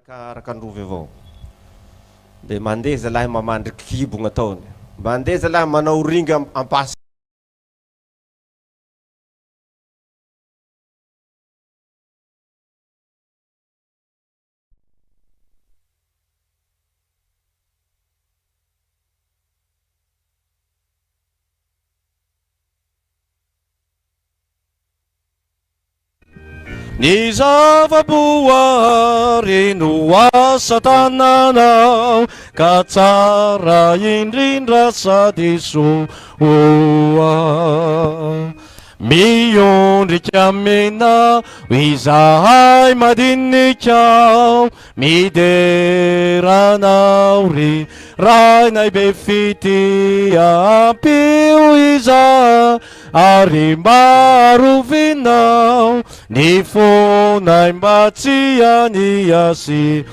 Araka ny rovy avao. De mandeha zalahy mamandriky kibo gn'ataony. Mandeha zalahy manao ringa ampasy. Ny zava-boary no asa tananao ka tsara indrindra sady soa. Miondrika aminao izahay madinika Midera anao ry Rainay be fitia ampio izahay ary mba arovinao ny fonay mba tsy haniasia.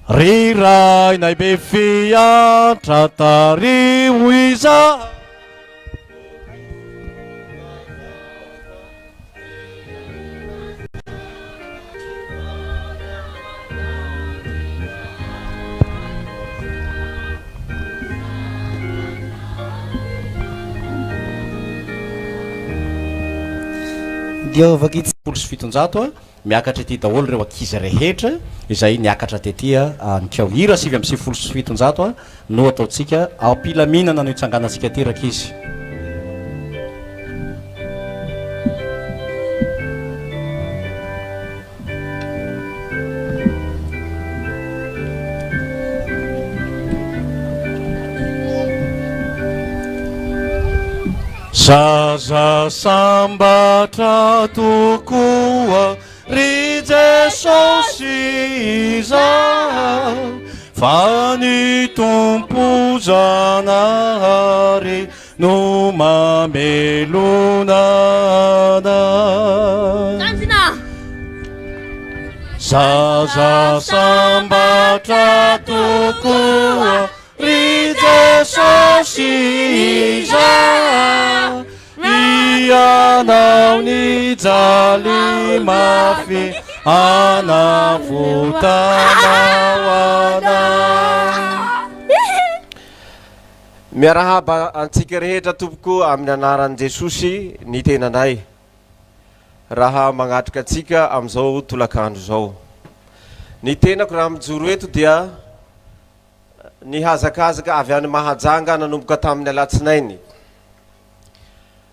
Ry Rainay be fiantra tariho izahay. Dia vaky 710 miakatra ety daholo ireo ankizy rehetra izay niakatra tety Anikao. Hira 799 no ataontsika am-pilaminana no hitsanganantsika aty rankizy. Zaza sambatra tokoa ry Jesosy izaho fa ny Tompo Zanahary no mamelona anay. Zaza sambatra tokoa Ry Jesosy izaho, Ianao nijaly mafy hanavotanao anay. Miarahaba antsika rehetra tompoko amin'ny anaran'i Jesosy ny tenanay raha magnatrika antsika amin'izao tolakandro izao. Ny tenako raha mijoro eto dia Nihazakazaka avy any Mahajanga nanomboka tamin'ny alatsinainy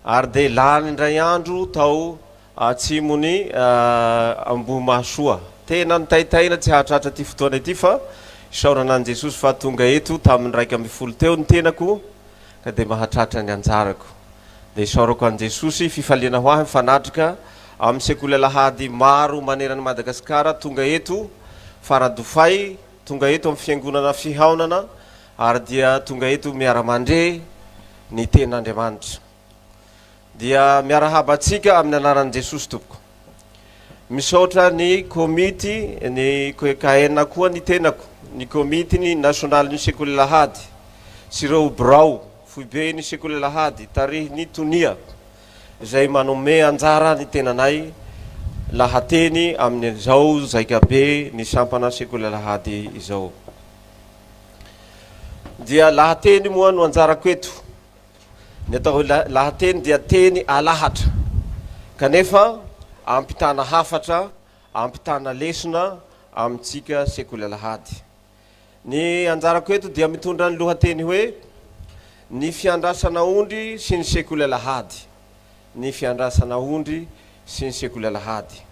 ary dia lany indray andro tao atsimon'i Ambohimahasoa. Tena nitaitaina tsy hahatratra ity fotoana ity fa isaorana an'i Jesosy fa tonga eto tamin'ny 11 teo ny tenako ka dia mahatratra ny anjarako. Dia isaorako an'i Jesosy, fifaliana ho ahy mifanatrika amin'ny sekoly alahady maro manerana an'i Madagasikara tonga eto Faradofay, Tonga eto amin'ny fiangonana fihaonana ary dia tonga eto miara-mandre ny tenin'Andriamanitra. Dia miarahaba antsika amin'ny anaran'i Jesosy tompoko. Misaotra ny komity ny KN koa ny tenako, ny komity ny nasionalin'ny sekoly alahady sy ireo birao foiben'ny sekoly alahady tarihin'ny tonia. izay manome anjara ny tenanay lahateny amin'izao zaikabe ny sampana sekoly alahady izao. Dia lahateny moa no anjarako eto. Ny atao hoe lahateny dia teny alahatra kanefa ampitana hafatra, ampitana lesona amintsika sekoly alahady. Ny anjarako eto dia mitondra ny lohateny hoe, Ny fiandrasana ondry sy ny sekoly alahady. Ny fiandrasana ondry sy ny sekoly alahady.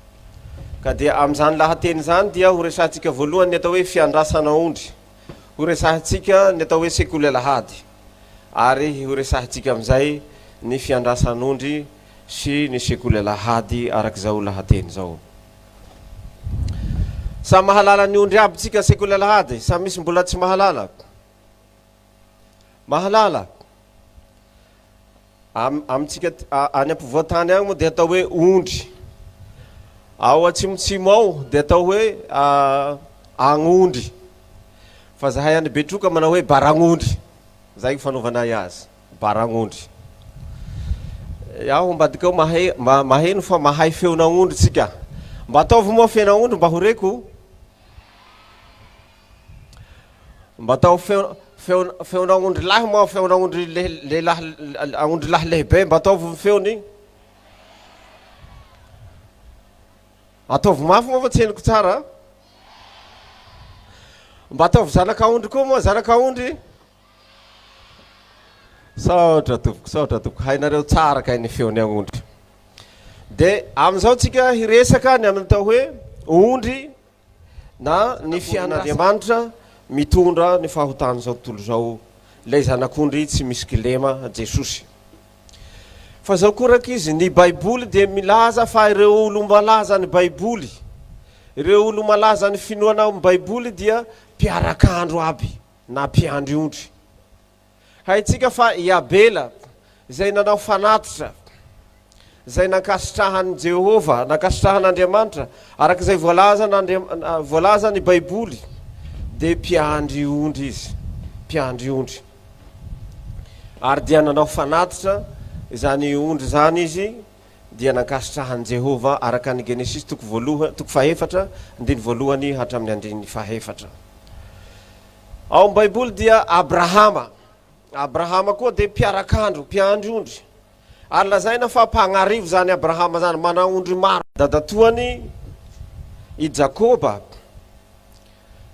Ka dia amin'izany lahateny izany dia ho resahantsika voalohany ny atao hoe fiandrasana ondry. Ho resahantsika ny atao hoe sekoly alahady. Ary ho resahantsika amin'izay ny fiandrasan'ondry sy ny sekoly alahady arak'izao lahateny izao. Samy mahalala ny ondry aby tsika sekoly alahady sa misy mbola tsy mahalala? Mahalala. Am, amintsika any ampovoantany agny moa dia atao hoe ondry. Ao atsimotsimo ao dia atao hoe agnondry. Fa zahay any Betroka manao hoe baragnondry. Zay ny fanaovanay azy. Baragnondry. Iaho ambadika ao mahay mba maheno fa mahay feon'agnondry tsika. Mba ataovy moa feon'agnondry mba ho reko. Mba atao feo feo feon'agnondry lahy moa feon'agnondry lehilahy agnondry lahy lehibe mba ataovy ny feony. Ataovy mafy moa fa tsy henoko tsara. Mba ataovy zanak'aondry koa moa zanak'aondry. Saotra tompoko, saotra tompoko. Hainareo tsara kay ny feon'ny agnondry. De amin'izao tsika hiresaka ny amin'ny atao hoe ondry na ny fian'Andriamanitra mitondra ny fahotan'izao tontolo izao, ilay zanak'ondry tsy misy kilema, Jesosy. Fa zao koa rankizy, ny baiboly dia milaza fa ireo olo-malaza ny baiboly, ireo olo-malaza ny finoana ao amin'ny baiboly dia mpiarak'andro aby na mpiandry ondry. Haintsika fa i Abela, izay nanao fanatitra, izay nankasitrahan'i Jehovah, nankasitrahan'Andriamanitra, araka izay voalazan'Andriam-, voalazan'ny Baiboly, dia mpiandry ondry izy, mpiandry ondry. Ary dia nanao fanatitra izany ondry izany izy, dia nankasitrahan'i Jehovah, araka ny Genesisy toko voalohany, toko fahefatra, andininy voalohany hatramin'ny andininy fahefatra. Ao amin'ny Baiboly dia Abrahama. Abrahama koa dia mpiarak'andro, mpiandry ondry. Ary lazaina fa mpagnarivo izany Abrahama izany, mana ondry maro. Dadatoany i Jakoba.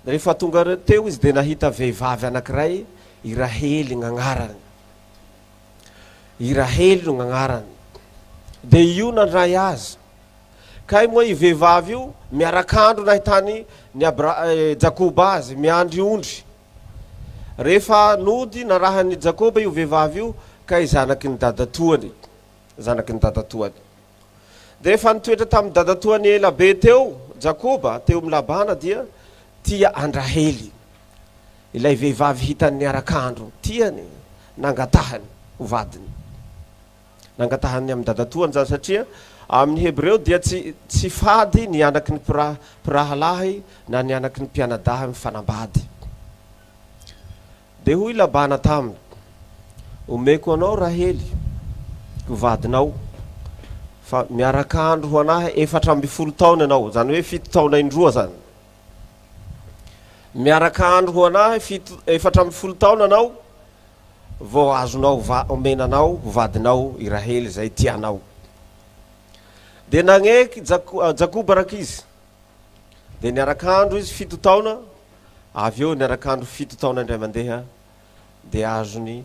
Rehefa tonga teo izy dia nahita vehivavy anankiray, i Rahely gn'agnarany. I Rahely no gn'agnarany. Dia io nandray azy. Kay moa io vehivavy io miarak'andro nahitany ny Abra Jakoba azy miandry ondry. Rehefa nody narahan'i Jakoba io vehivavy io kay zanaky ny dadatoany, zanaky ny dadatoany. Dia rehefa nitoetra tamin'ny dadatoany ela be teo Jakoba, teo amin'i Labana dia tia an-dRahely, ilay vehivavy hitany niarak'andro, tiany, nangatahany ho vadiny. Nangatahany amin'ny dadatoany izany satria amin'ny Hebreo dia tsy tsy fady ny anaky ny mpira mpirahalahy na ny anaky ny mpianadahy mifanambady. Dia hoy Labana taminy, Omeko anao Rahely ho vadinao, fa miaraka andro ho an'ahy 14 taona ianao, izany hoe fito taona indroa izany. Miaraka andro ho an'ahy fito 14 taona ianao, vao azonao va omena anao ho vadinao i Rahely izay tianao. Dia nagneky Jakoba rankizy. Dia niarak'andro izy fito taona, avy eo niarak'andro fito taona indray mandeha, dia azony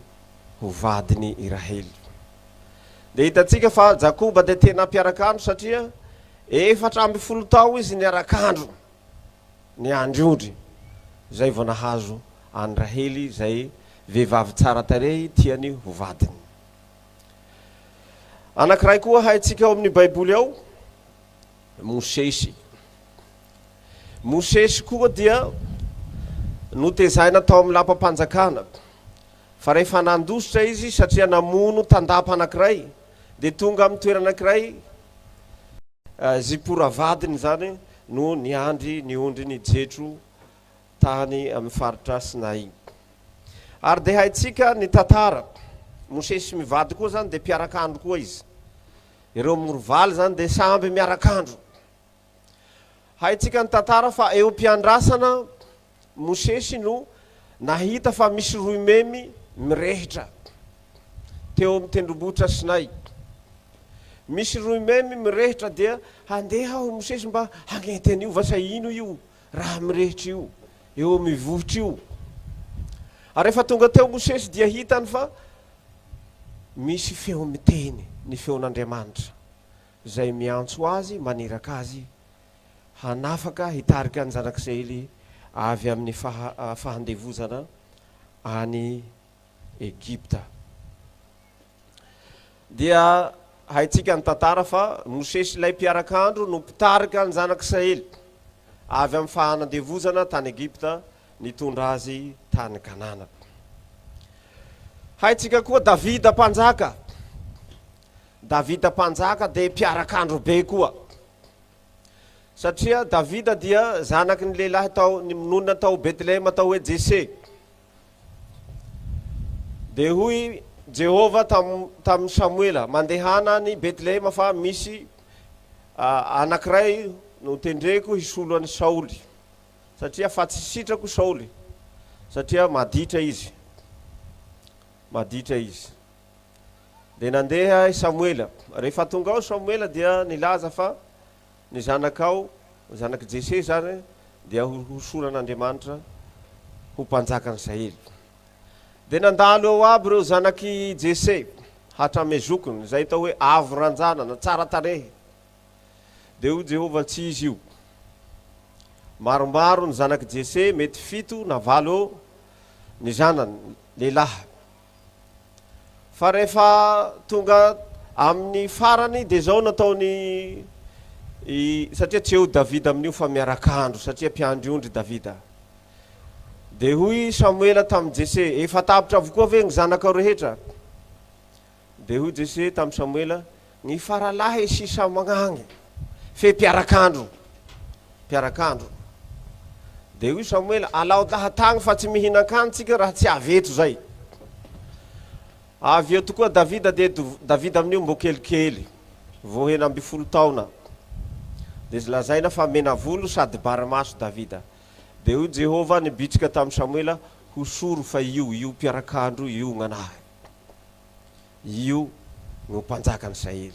ho vadiny i Rahely. Dia hitantsika fa Jakoba dia tena mpiarak'andro satria 14 tao izy niarak'andro. Niandry ondry, izay vao nahazo an'i Rahely izay vehivavy tsara tarehy tiany ho vadiny. Anankiray koa haintsika ao amin'ny Baiboly ao, Mosesy. Mosesy koa dia notezaina tao amin'ny lapam-panjakana, fa rehefa nandositra izy satria namono tandapa anankiray, dia tonga amin'ny toerana anankiray, Zipora vadiny izany no niandry ny ondrin' i Jetro tany amin'ny faritra Sinay. Ary dia haintsika ny tantara. Mosesy mivady koa izany dia mpiarak'andro koa izy. Ireo morovaly izany dia samby miarak'andro. Haintsika ny tantara fa eo am-piandrasana Mosesy no nahita fa misy roimemy mirehitra teo amin'ny tendrombohitra Sinay. Misy roimemy mirehitra dia handeha aho Mosesy mba hagnety an'io, vasa ino io raha mirehitra io eo amin'ny vohitra io. Ary rehefa tonga teo Mosesy dia hitany fa misy feo miteny, ny feon'Andriamanitra izay miantso azy, maniraka azy hanafaka hitarika ny zanak'Israely avy amin'ny fahandevozana any Egypta. Dia haintsika ny tantara fa Mosesy ilay mpiarak'andro no mpitarika ny zanak'Israely avy amin'ny fahanandevozana tany Egypta nitondra azy tany Kanana. Haintsika koa Davida mpanjaka. Davida mpanjaka dia mpiarak'andro be koa. Satria Davida dia zanaky ny lehilahy tao nonina tao Betlehema atao hoe Jese. Dia hoy Jehovah tamin'i Samoela, Mandehana any Betlehema fa misy anankiray notendreko hisolo an'i Saoly, satria fa tsy sitrako Saoly, satria maditra izy. Maditra izy. Dia nandeha i Samoela. Rehefa tonga ao Samoela dia nilaza fa ny zanakao, ny zanak'i Jese izany, dia hosoran'Andriamanitra ho mpanjakan'i Israely. Dia nandalo eo aby ireo zanak'i Jese, hatramin'ny zokiny, izay atao hoe avo ranjanana, tsara tarehy. Dia hoy Jehovah, Tsy izy io. Maromaro ny zanak'i Jese, mety fito na valo eo ny zanany lehilahy. Fa rehefa tonga amin'ny farany dia izao nataony i, satria tsy eo Davida amin'io fa miarak'andro, satria mpiandry ondry Davida. Dia hoy Samoela tamin'i Jese, Efa tapitra avokoa ve ny zanakao rehetra? Dia hoy Jese tamin'i Samoela, Ny faralahy sisa magnagny, fe mpiarak'andro, mpiarak'andro. Dia hoy Samoela, Alao lahatagny fa tsy mihinan-kany tsika raha tsy avy eto zay. Avy eo tokoa Davida, dia Davida amin'io mbo kelikely, vao 16 taona. Dia lazaina fa mena volo sady barimaso Davida. Dia hoy Jehovah nibitsika tamin'i Samoela, Hosoro fa io, io mpiarak'andro io gn'anahy. Io no mpanjakan'i Saoly.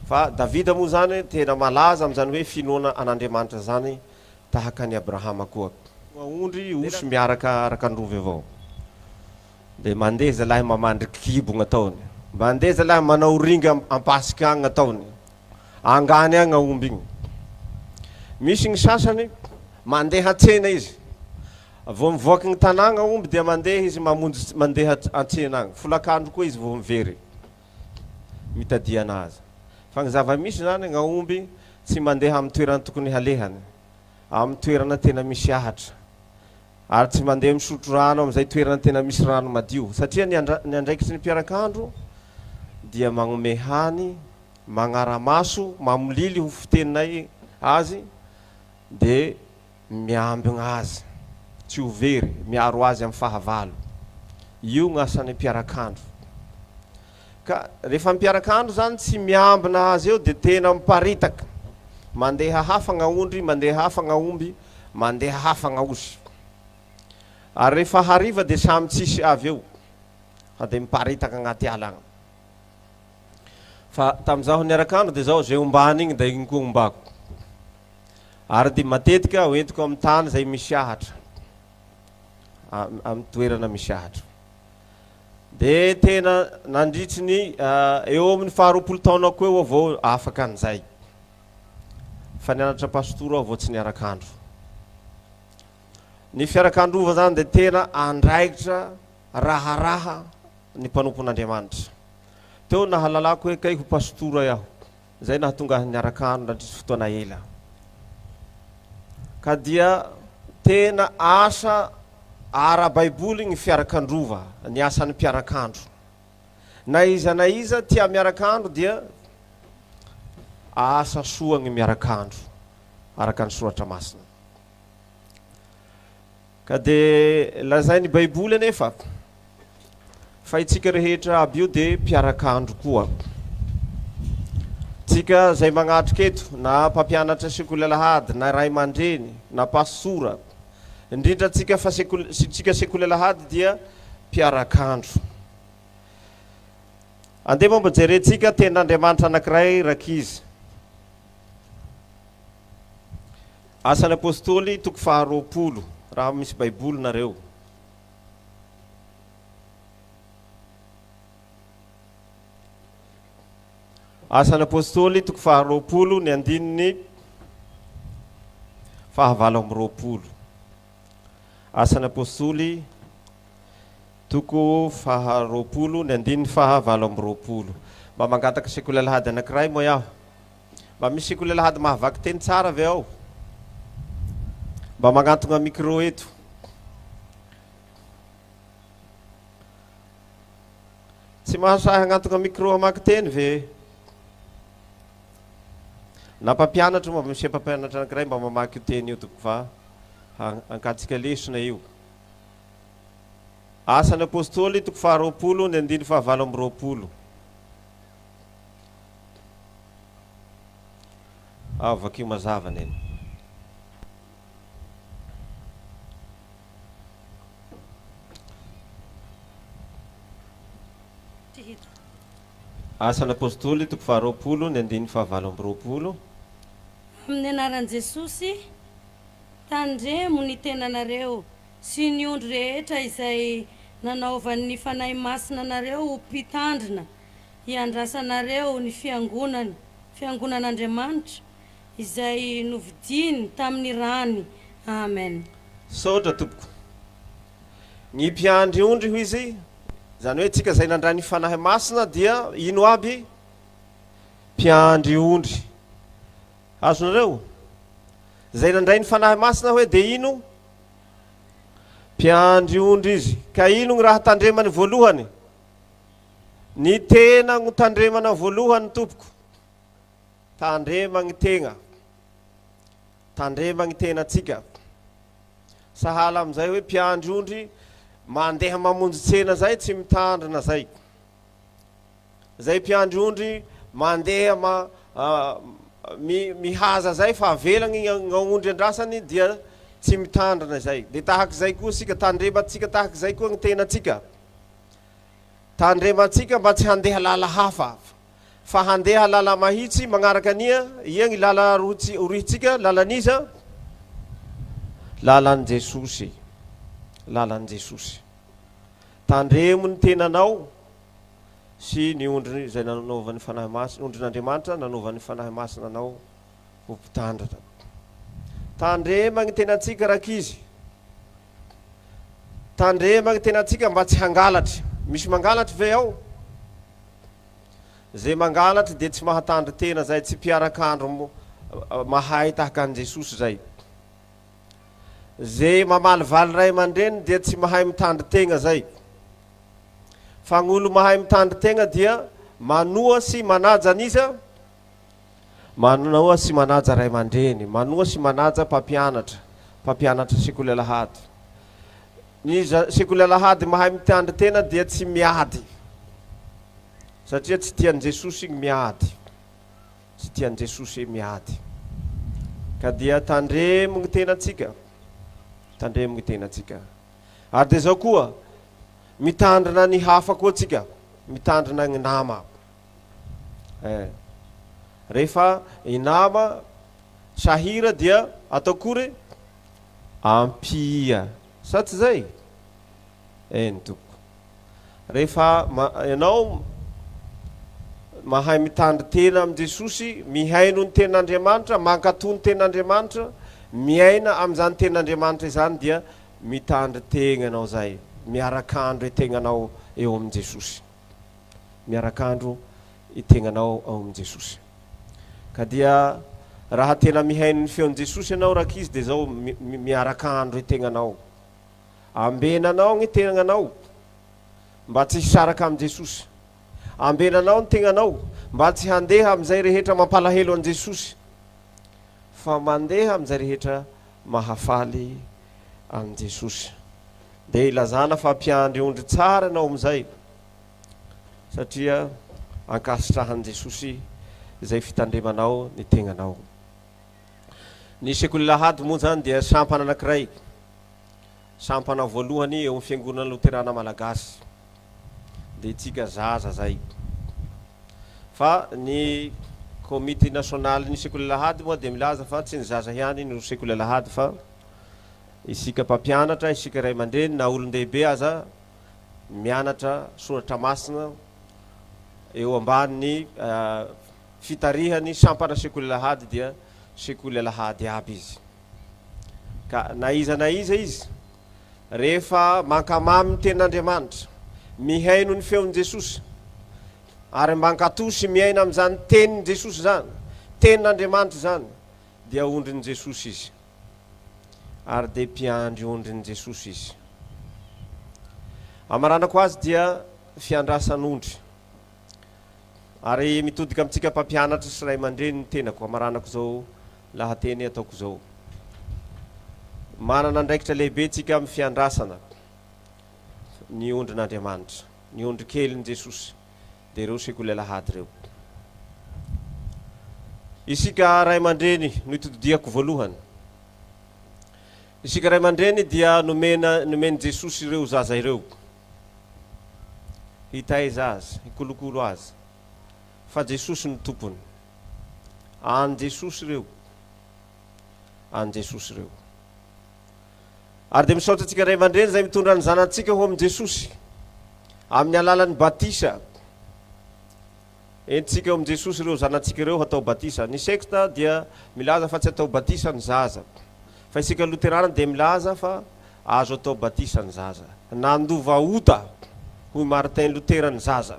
Fa Davida moa izany tena malaza amin'izany hoe finoana an'Andriamanitra izany tahaka an'i Abrahama koa. Aondry, osy miaraka araka ny rovy avao. Dia mandeha zalahy mamandriky kibo gn'ataony. Mandeha zalahy manao ringa ampasika agny gn'ataony. Angany agny aomby igny. Misy gny sasany mandeha an-tsena izy. Vao mivoaky gny tanàgna aomby dia mandeha izy mamonjy mandeha an-tsena agny. Folakandro koa izy vao mivery mitadia anazy. Fa gny zava-misy zany gn'aomby tsy mandeha amy toerana tokony halehany, amy toerana tena misy ahatra. Ary tsy mandeha misotro rano amin'izay toerana tena misy rano madio. Satria ny ny andraikitry ny mpiarak'andro dia magnome hany, magnara-maso, mamolily ho fiteninay azy, dia miambigna azy tsy ho very, miaro azy amin'ny fahavalo. Io gny asan'ny mpiarak'andro. Ka rehefa mpiarak'andro zany tsy miambina azy eo dia tena miparitaka. Mandeha hafa gn'aondry, mandeha hafa gn'aomby, mandeha hafa gn'aosy. Ary rehefa hariva dia samy tsisy avy eo fa dia miparitaka agnaty ala agny. Fa tamin'izaho niarak'andro dia zao, zay ombany igny dia igny koa ombako. Ary dia matetika hoentiko amin'ny tany izay misy ahatra, amin'ny toerana misy ahatra. Dia tena nandritry ny eo amin'ny faharoapolo taonako eo aho vao afaka an'izay. Fa nianatra pastora aho vao tsy niarak'andro. Ny fiarak'androva zany dia tena andraikitra raharaha ny mpanompon'Andriamanitra. Teo nahalalako hoe kay ho pastora aho. Izay nahatonga ahy niarak'andro nandritry fotoana ela. Ka dia tena asa ara-baiboly ny fiarak'androva, ny asan'ny mpiarak'andro. Na iza na iza tia miarak'andro dia asa soa ny miarak'andro, araka ny soratra masina. Ka dia lazain'ny Baiboly anefa fa itsika rehetra aby io dia mpiarak'andro koa. Tsika izay magnatrika eto, na mpampianatra sekoly alahady, na ray aman-dreny, na pastora, indrindra tsika fa sekoly, tsika sekoly alahady dia mpiarak'andro. Andeha moa mba jerentsika tenin'Andriamanitra anankiray rankizy. Asan'ny Apostoly toko faha 20, raha misy Baiboly nareo. Asan'ny Apostoly toko faha 20 ny andininy faha 28. Asan'ny Apostoly toko faha 20 ny andininy faha 28. Mba mangataka sekoly alahady anankiray moa iaho. Mba misy sekoly alahady mahavaky teny tsara ve ao? Mba magnantogna micro eto. Tsy mahasahy hagnantogna micro hamaky teny ve? Na mpampianatra moa, misy mpampianatra anankiray mba mamaky io teny io tompoko fa ankatsika lesona io. Asan'ny Apostoly toko faharoapolo ny andininy fahavalo amby 20. Ah, vakio mazava neny. Asan'ny Apostoly toko faharoapolo ny andininy fahavalo amby 20. Amin'ny anaran'i Jesosy, tandremo ny tenanareo sy ny ondry rehetra izay nanaovan'ny Fanahy Masina anareo ho mpitandrina hiandrasanareo ny fiangonany, fiangonan'Andriamanitra, izay novidiany tamin'ny rany. Amen. Misaotra tompoko. Ny mpiandry ondry hoy izy, izany hoe tsika izay nandray ny Fanahy Masina dia ino aby? Mpiandry ondry. Azonareo? Izay nandray ny Fanahy Masina hoe dia ino? Mpiandry ondry izy. Ka ino ny raha tandremany voalohany? Ny tena no tandremana voalohany tompoko. Tandrema ny tegna. Tandrema ny tenantsika. Sahala amin'izay hoe mpiandry ondry mandeha mamonjy tsena zay tsy mitandrina zay. Zay mpiandry ondry mandeha ma mi mihaza zay fa avela ny ondry andrasany dia tsy mitandrina izay. Dia tahak'izay koa isika, tandremantsika tahak'izay koa ny tenantsika. Tandremantsika mba tsy handeha lala hafa fa handeha lala mahitsy magnaraka ania, ia ny lala orihintsika, lalan'iza? Lalan'i Jesosy. Lalan'i Jesosy. Tandremo ny tenanao sy ny ondry izay nanaovan'ny Fanahy Masina, ondrin'Andriamanitra nanaovan'ny Fanahy Masina anao ho mpitandrina. Tandrema ny tenantsika rankizy. Tandrema ny tenantsika mba tsy hangalatry. Misy mangalatry ve ao? Zay mangalatry dia tsy mahatandry tena zay, tsy mpiarak'andro mahay tahaka an'i Jesosy zay. Ze mamalivaly ray aman-dreny dia tsy mahay mitandry tegna zay. Fa ny olo mahay mitandry tegna dia manoa sy manaja an'iza? Manoa sy manaja ray aman-dreny, manoa sy manaja mpampianatra, mpampianatra sekoly alahady. Ny sekoly alahady mahay mitandry tena dia tsy miady, satria tsy tian'i Jesosy ny miady. Tsy tian'i Jesosy miady. Ka dia tandremo ny tenantsika, tandremo ny tenantsika. Ary dia izao koa, mitandrina ny hafa koa tsika, mitandrina ny nama. Eh. Rehefa i nama sahira dia atao akory? Ampia. Sa tsy izay? Eny tompoko. Rehefa ianao mahay mitandry tena amin'i Jesosy, mihaino ny tenin'Andriamanitra, mankatò ny tenin'Andriamanitra, miaina amin'izany tenin'Andriamanitra izany dia mitandry tegna ianao izay, miarak'andro itegnanao eo amin'i Jesosy. Miarak'andro itegnanao ao amin'i Jesosy. Ka dia raha tena mihaino ny feon'i Jesosy ianao rankizy dia izao miarak'andro itegnanao. Ambenanao ny tegnanao mba tsy hisaraka amin'i Jesosy. Ambenanao ny tegnanao mba tsy handeha amin'izay rehetra mampalahelo an'i Jesosy, fa mandeha amin'izay rehetra mahafaly an'i Jesosy. Dia ilazana fa mpiandry ondry tsara ianao amin'izay, satria ankasitrahan'i Jesosy izay fitandremanao ny tegnanao. Ny sekoly alahady moa izany dia sampana anankiray. Sampana voalohany eo amin'ny Fiangonana Loterana Malagasy dia itsika zaza zay. Fa ny komity nasionalin'ny sekoly alahady moa dia milaza fa tsy ny zaza ihany no sekoly alahady fa isika mpampianatra, isika ray aman-dreny na olon-dehibe aza mianatra soratra masina eo ambanin'ny fitarihan'ny sampana sekoly alahady dia sekoly alahady aby izy. Ka na iza na iza izy, rehefa mankamamy ny Tenin'Andriamanitra, mihaino ny feon'i Jesosy, ary mankatò sy miaina amin'izany Tenin'i Jesosy izany, Tenin'Andriamanitra izany, dia ondrin'i Jesosy izy. Ary dia mpiandry ondrin'i Jesosy izy. Amaranako azy dia fiandrasan'ondry. Ary mitodika amintsika mpampianatra sy ray aman-dreny ny tenako, amaranako izao lahateny ataoko izao. Manana andraikitra lehibe tsika amin'ny fiandrasana. Ny ondrin'Andriamanitra, ny ondry kelin'i Jesosy, dia ireo sekoly alahady ireo. Isika ray aman-dreny no itodihako voalohany. Isika ray aman-dreny dia nomena nomen'i Jesosy ireo zaza ireo. Hitaiza azy, hikolokolo azy. Fa Jesosy no tompony. An'i Jesosy ireo. An'i Jesosy ireo. Ary dia misaotra antsika ray aman-dreny izay mitondra ny zanantsika ho amin'i Jesosy amin'ny alalan'ny batisa. Entintsika eo amin'i Jesosy ireo zanantsika ireo hatao batisa. Ny sekta dia milaza fa tsy atao batisa ny zaza. Fa isika loterana dia milaza fa azo atao batisa ny zaza. Nandova ota, hoy Martin Lotera ny zaza.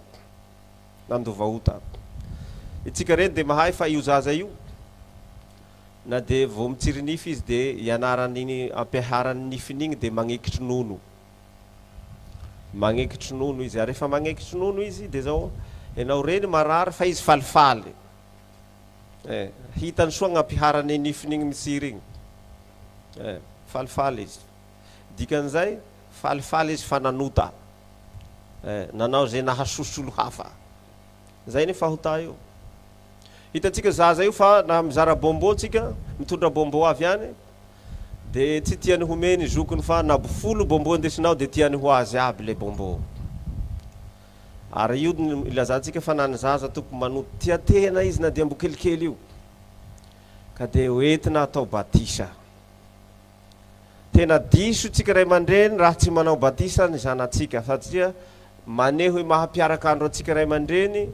Nandova ota. Itsika reny dia mahay fa io zaza io Na dia vao mitsiry nify izy dia ianarany iny ampiaharany nifiny igny dia magnekitry nono. Magnekitry nono izy ary rehefa magnekitry nono izy dia zao ianao reny marary fa izy falifaly. Eh, hitany soa gn'ampiharany nifiny igny mitsiry igny. Eh, falifaly izy. Dikan'izay, falifaly izy fa nanota. Eh, nanao izay nahasosotra olo hafa. Zay ny fahota io. Hitantsika zaza io fa na mizara bonbon tsika, mitondra bonbon avy any, de tsy tiany homeny zokiny fa na folo bonbon indesinao de tiany ho azy aby le bonbon. Ary io no ilazantsika fa na ny zaza tompoko manoto tia tena izy na dia mbo kelikely io. Ka de hoentina atao batisa. Tena diso tsika ray aman-dreny raha tsy manao batisa ny zanatsika satria maneho ny maha mpiarak'andro antsika ray aman-dreny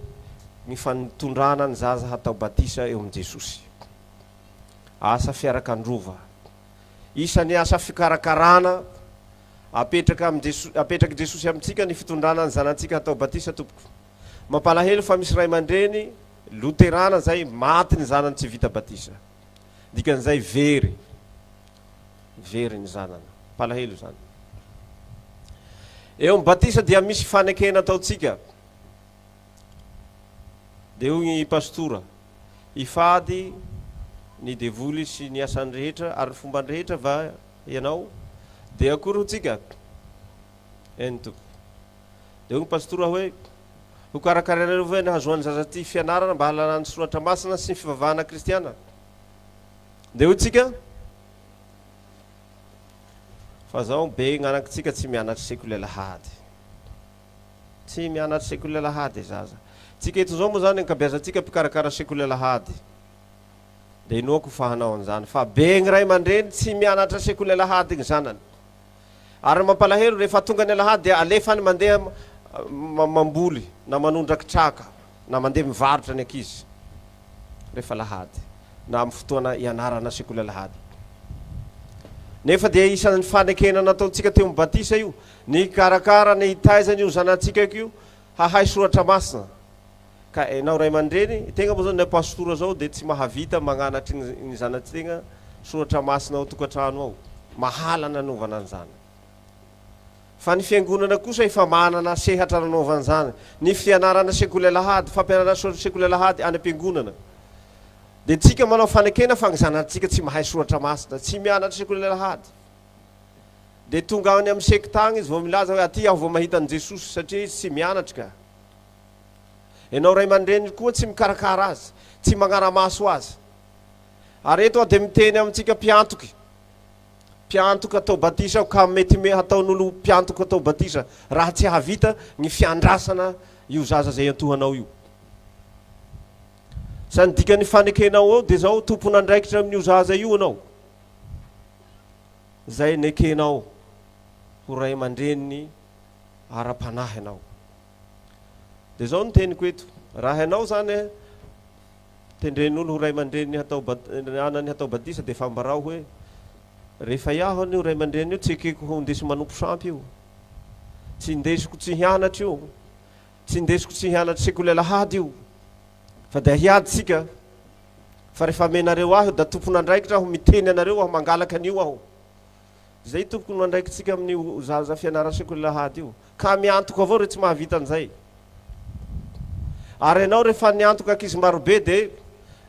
ny fanitondrana ny zaza hatao batisa eo amin'i Jesosy. Asa fiarak'androva. Isan'ny asa fikarakarana apetraka amin'i Jesosy, apetrak'i Jesosy amintsika ny fitondrana ny zanatsika hatao batisa tompoko. Mampalahelo fa misy ray aman-dreny loterana zay maty ny zanany tsy vita batisa. Dikan'izay very. Very ny zanany. Mpalahelo izany. Eo amin'ny batisa dia misy fanekena ataontsika. Dia hoy ny pastora, hifady ny devoly sy ny asany rehetra ary ny fombany rehetra va ianao? Dia akory hotsika? Eny tompoko. Dia hoy ny pastora hoe, Hokarakarainareo ve ny hahazoan'ny zaza ity fianarana mba hahalalany ny soratra masina sy ny fivavahana kristiana? Dia hoy tsika, Fa zao be gn'anakitsika tsy mianatry sekoly alahady. Tsy mianatry sekoly alahady e zaza. Tsika eto zao moa zany ankabeazantsika mpikarakara sekoly alahady. Dia inoako fa hanao an'izany. Fa be gny ray aman-dreny tsy mianatra sekoly alahady gny zanany. Ary ny mampalahelo rehefa tonga ny alahady dia alefany mandeha mamboly na manondraky traka na mandeha mivarotra ny ankizy rehefa alahady na amin'ny fotoana ianarana sekoly alahady. Nefa dia isan'ny fanekena nataontsika teo amin'ny batisa io, ny hikarakara ny hitaiza an'io zanatsika io hahay soratra masina. Ka enao ray aman-dreny, tegna moa zao ny pastora zao dia tsy mahavita magnanatry ny zanategna soratra masina ao tokantrano ao, mahala nanaovana an'izany. Fa ny fiangonana kosa efa manana sehatra nanaovana an'izany, ny fianarana sekoly alahady, fampianarana sekoly alahady any am-piangonana. Dia tsika manao fanekena fa ny zanatsika tsy mahay soratra masina, tsy mianatra sekoly alahady. Dia tonga any amin'ny sekta agny izy vao milaza hoe aty aho vao mahita an'i Jesosy satria izy tsy mianatra ka. Ianao ray aman-dreny koa tsy mikarakara azy, tsy magnara-maso azy. Ary eto aho dia miteny amintsika mpiantoky, mpiantoka atao batisa aho ka mety hataon'olo mpiantoka atao batisa raha tsy hahavita ny fiandrasana io zaza izay iantohanao io. Sa ny dikan'ny fanekenao eo dia zao, tompon'andraikitra amin'io zaza io ianao, izay nekenao ho ray aman-dreniny ara-panahy ianao. Dia izao no teniko eto, raha ianao izany tendren'olo ho ray aman-dreniny hatao anany hatao batisa dia efa ambarao hoe rehefa iaho an'io ray aman-dreniny io tsy ekeko ho indesy manompo sampy io, tsy indesiko tsy hianatra io, tsy indesiko tsy hianatra sekoly alahady io, fa dia hiady tsika fa rehefa amenareo ahy io da tompon'andraikitra aho miteny anareo aho mangalaka an'io aho. Zay tompoko no andraikitsika amin'io zaza fianarana sekoly alahady io. Ka miantoka avao reo tsy mahavita an'izay. Ary ianao rehefa niantoka ankizy marobe de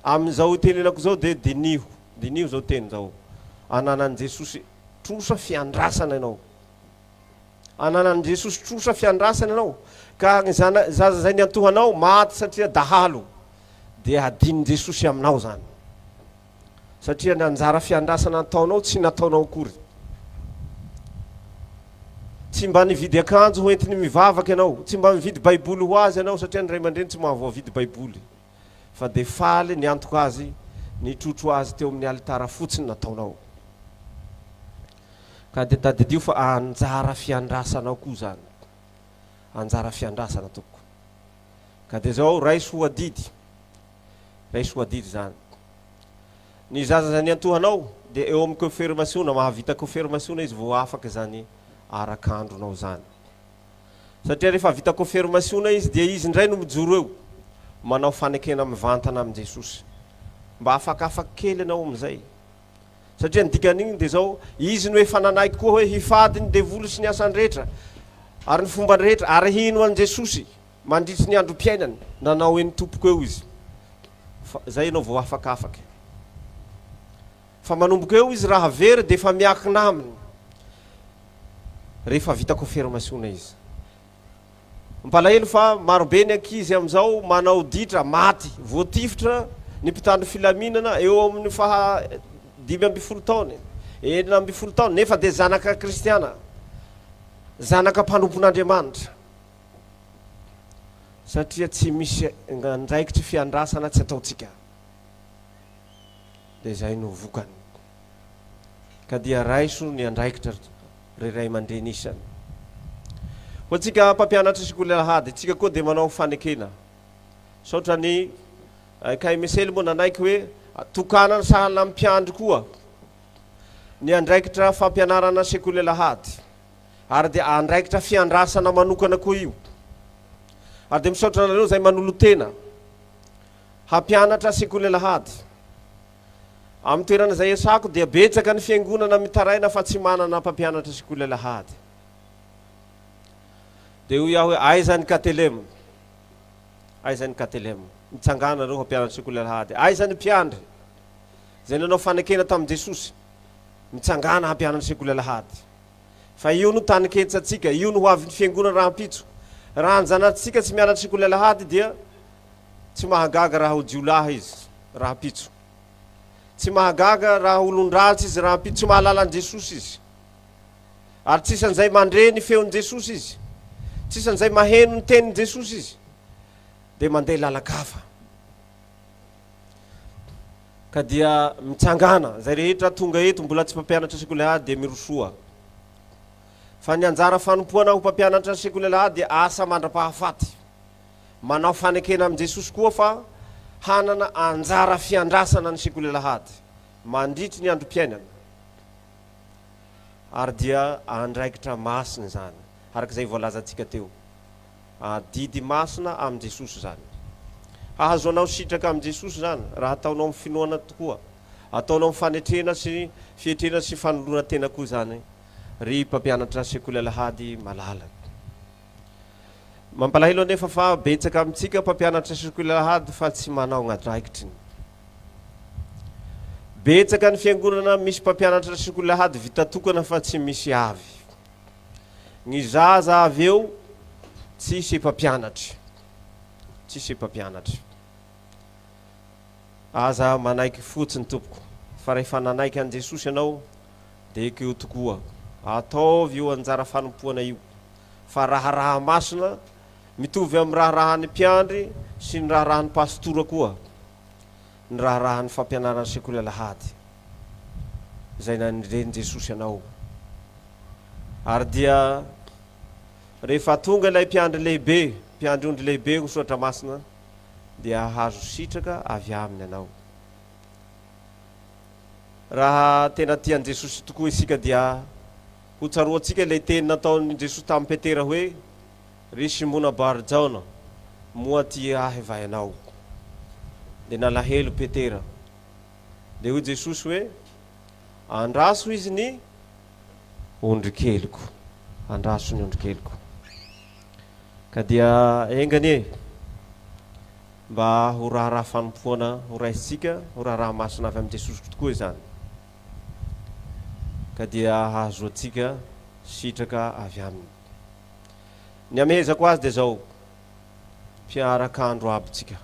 amin'izao itenenako izao de diniho, diniho izao teny izao. Ananan'i Jesosy trosa fiandrasana ianao. Ananan'i Jesosy trosa fiandrasana ianao, ka ny zana, zaza izay niantohanao maty satria dahalo, dia hadinon'i Jesosy aminao izany. Satria ny anjara fiandrasana nataonao tsy nataonao akory. Tsy mba nividy akanjo ho entiny mivavaka ianao, tsy mba mividy baiboly ho azy ianao satria ny ray aman-dreny tsy mahavoavidy baiboly. Fa dia faly niantoka azy, nitrotro azy teo amin'ny alitara fotsiny nataonao. Ka dia tadidio fa anjara fiandrasanao koa izany. Anjara fiandrasana tompoko. Ka dia izao, raiso ho adidy. Raiso ho adidy izany. Ny zaza izay niantohanao dia eo amin'ny koferimasiona, mahavita koferimasiona izy vao afaka izany arak'andronao izany. Satria rehefa vita koferimasiona izy dia izy indray no mijoro eo, manao fanekena mivantana amin'i Jesosy. Mba afakafaka kely ianao amin'izay. Satria ny dikan'igny dia izao, izy no efa nanaiky koa hoe hifady ny devoly sy ny asany rehetra ary ny fombany rehetra ary hino an'i Jesosy mandritry ny androm-piainany, nanao eny tompoko eo izy. Fa zay ianao vao afakafaka. Fa manomboka eo izy raha very dia efa miakina aminy rehefa vita confirmation izy. Mampalahelo fa marobe ny ankizy amin'izao manao ditra, maty voatifitra ny mpitandro filaminana eo amin'ny faha 15 taona, 16 taona nefa dia zanaka kristiana, zanaka mpanompon'Andriamanitra. Satria tsy misy andraikitry fiandrasana tsy ataontsika. Dia izay no vokany. Ka dia raiso ny andraikitra ry ray aman-dreny isany. Ho antsika mpampianatra sekoly alahady, tsika koa dia manao fanekena. Misaotra ny KMSL moa nanaiky hoe tokanana sahala amin'ny mpiandry koa ny andraikitra fampianarana sekoly alahady. Ary dia andraikitra fiandrasana manokana koa io. Ary dia misaotra anareo izay manolo-tena hampianatra sekoly alahady. Amin'ny toerana izay iasako dia betsaka ny fiangonana mitaraina fa tsy manana mpampianatra sekoly alahady. Dia hoy aho hoe aiza ny KTLM? Aiza ny KTLM? Mitsangàna nareo hampianatra sekoly alahady. Aiza ny mpiandry izay nanao fanekena tamin'i Jesosy? Mitsangàna hampianatra sekoly alahady. Fa io no tany ketsantsika, io no ho avin'ny fiangonana rahampitso. Raha ny zanatsika tsy mianatra sekoly alahady dia tsy mahagaga raha ho jiolahy izy rahampitso. Tsy mahagaga raha olon-dratsy izy rahampitso, tsy mahalala an'i Jesosy izy. Ary tsisy an'izay mandre ny feon'i Jesosy izy. Tsisy an'izay maheno ny tenin'i Jesosy izy. Dia mandeha lalan-kafa. Ka dia mitsangàna, izay rehetra tonga eto mbola tsy mpampianatra sekoly alahady dia mirosoa. Fa ny anjara fanompoana ho mpampianatra sekoly alahady dia asa mandra-pahafaty. Manao fanekena amin'i Jesosy koa fa hanana anjara fiandrasana ny sekoly alahady mandritry ny androm-piainana. Ary dia andraikitra masina izany, araka izay voalazantsika teo. Adidy masina amin'i Jesosy izany. Hahazoanao sitraka amin'i Jesosy izany raha ataonao amin'ny finoana tokoa. Ataonao amin'ny fanetrena sy fietrena sy fanoloran-tena koa izany, ry mpampianatra sekoly alahady malala. Mampalahelo anefa fa betsaka amintsika mpampianatra sekoly alahady fa tsy manao gn'adraikitriny. Betsaka ny fiangonana misy mpampianatra sekoly alahady vita tokana fa tsy misy avy. Ny zaza avy eo tsisy mpampianatry. Tsisy mpampianatry. Aza manaiky fotsiny tompoko fa rehefa nanaiky an'i Jesosy ianao dia ekeo tokoa. Ataovy io anjara fanompoana io fa raharaha masina mitovy amin'ny raharahan'ny mpiandry sy ny raharahan'ny pastora koa ny raharahan'ny fampianaran'ny sekoly alahady izay nanendren'i Jesosy anao. Ary dia rehefa tonga ilay mpiandry lehibe, mpiandry ondry lehibe ho soratra masina, dia hahazo sitraka avy aminy ianao. Raha tena tia an'i Jesosy tokoa isika dia ho tsaroantsika ilay teny nataon'i Jesosy tamin'i Petera hoe, Ry Simona Bar-Jaona, moa tia Ahy va ianao? Dia nalahelo Petera. Dia hoy Jesosy hoe, Andraso izy ny ondrikeliko. Andraso ny ondrikeliko. Ka dia enga anie mba ho raharaha fanompoana ho raisintsika, ho raharaha masina avy amin'i Jesosy tokoa izany. Ka dia hahazoantsika sitraka avy aminy. Ny amehezako azy dia zao, mpiarak'andro aby tsika,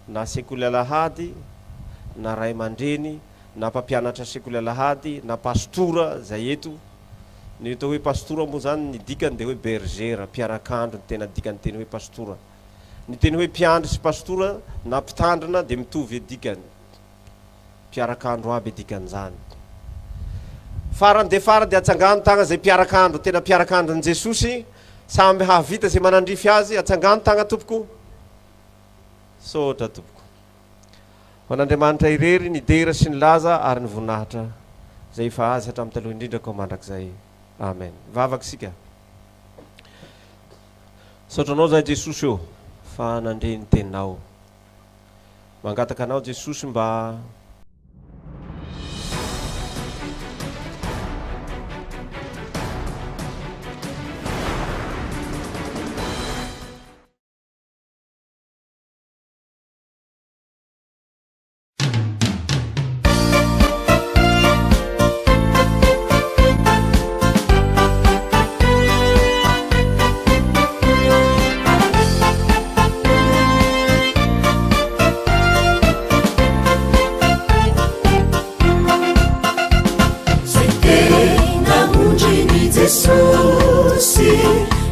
na sekoly alahady, na ray aman-dreny, na mpampianatra sekoly alahady, na pastora zay eto, ny atao hoe pastora moa zany ny dikany dia hoe berger, mpiarak'andro ny tena dikan'ny teny hoe pastora. Ny teny hoe mpiandry sy pastora na mpitandrina dia mitovy dikany. Mpiarak'andro aby dikan'izany. Farany dia farany dia atsangano tagna izay mpiarak'andro, tena mpiarak'andron'i Jesosy, samy hahavita izay manandrify azy, atsangano tagna tompoko. Misaotra tompoko. Ho an'Andriamanitra irery ny dera sy ny laza ary ny voninahitra izay efa azy hatramin'ny taloha indrindra koa mandrakizay. Amen. Vavaka isika. Misaotra anao zahay Jesosy ô fa nandre ny teninao. Mangataka anao Jesosy mba. Zay tena ondrin'i Jesosy,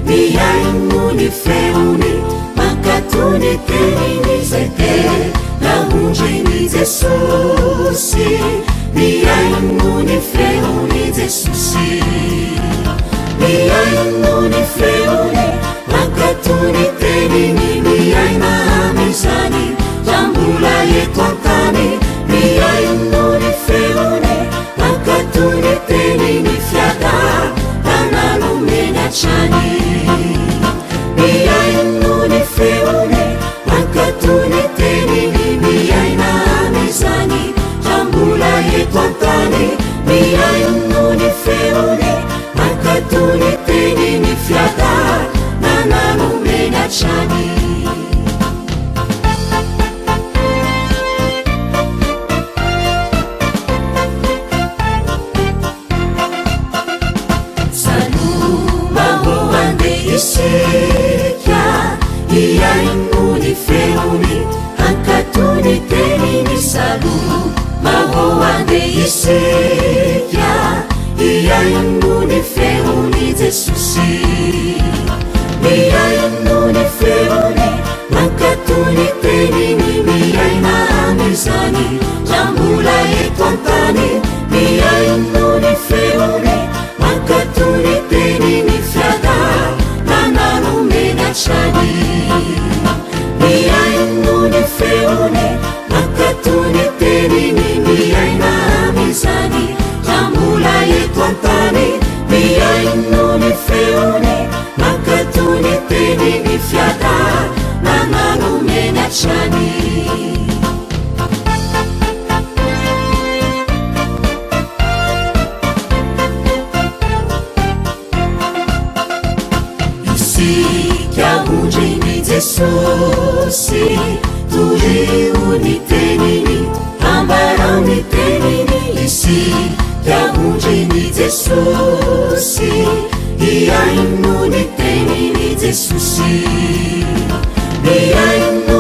mihaino ny feony, mankatò ny teniny. Zay tena ondrin'i Jesosy, mihaino ny feon'i Jesosy. Mihaino ny feony, mankatò ny teniny, miaina amin'izany raha mbola eto an-tany. Mihaino ny feony, mankatò ny teniny, fiadanana nomeny hatrany. Mihaino ny feony, mankatò ny teniny, miaina amin'izany raha mbola eto an-tany. Mihaino ny feony, mankatò ny teniny, fiadanana nomeny hatrany. Saloma ho andeha isika, hihaino ny feony, hankatò ny teniny. Saloma ho andeha isika, hihaino ny feon'i Jesosy. Mihaino ny feony, mankatò ny teniny, miaina amin'izany raha mbola eto an-tany. Mihaino ny feony, mankatò ny teniny, fiadanana nomeny hatrany. Mihaino ny feony, mankatò ny teniny, miaina amin'izany raha mbola eto an-tany. Mihaino ny feony, mankatò ny teniny, fiadanana nomeny hatrany. Isika ondrin'i Jesosy, torio ny teniny, ambarao ny teniny. Isika ondrin'i Jesosy, hihaino ny tenin'i Jesosy. Mihaino.